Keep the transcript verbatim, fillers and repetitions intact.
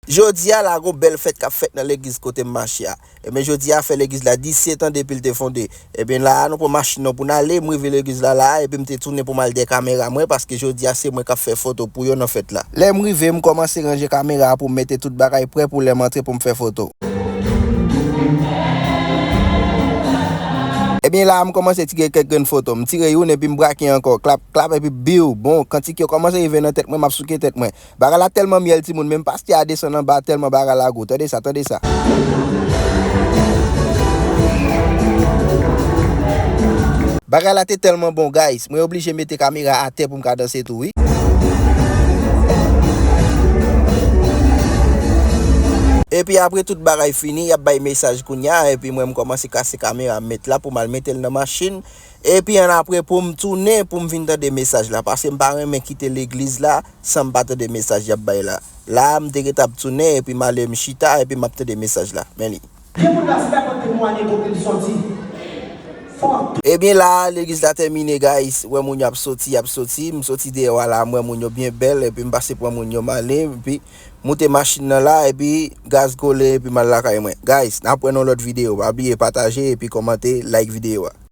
Jodi a la gon bèl fèt k ap fèt nan legliz kote m mache a. Ebyen jodi a fè legliz la disèt an depi l te fonde. Ebyen la a nou pran machin nou pou n ale, m rive legliz la la a, epi m te tounen pou m al dèyè kamera mwen, paske jodi a se mwen k ap fè foto pou yo nan fèt la. Lè m rive, m kòmanse ranje kamera a pou m mete tout bagay prè pou lè m antre pou m fè foto. Ebyen la a m kòmanse tire kèk grenn foto. M tire youn epi m brake ankò. Klap, klap epi biw. Bon, kantik yo kòmanse rive nan tèt mwen, m ap souke tèt mwen. Bagay la tèlman myèl timoun, menm pastè a desann anba tèlman bagay la gou. Tande sa, tande sa. Bagay la te tèlman bon, guys. Mwen oblije mete kamera atè pou m ka danse tou, wi. Epi apre tout bagay fini, y ap bay mesaj kounye a, epi mwen m kòmanse kase kamera m met la pou m al mete l nan machin. Epi annapre pou m tounen pou m vin tande mesaj la, paske m pa renmen kite legliz la san m pa tande mesaj y ap bay la. La a m te gentan ap tounen epi m ale m chita epi m ap tande mesaj la. Men li. Gen moun la se pa konn temwanye kote l soti. Fòk. Ebyen la a legliz la tèmine, guys. Wè moun yo ap soti, y ap soti. M soti deyò a la, m wè moun yo byen bèl epi m pase pran moun yo m ale epi moute machin nan la epi gaz kole epi m al lakay mwen. Guys, n ap wè nan lòt videyo. Pa bliye pataje epi kòmante, like videyo a.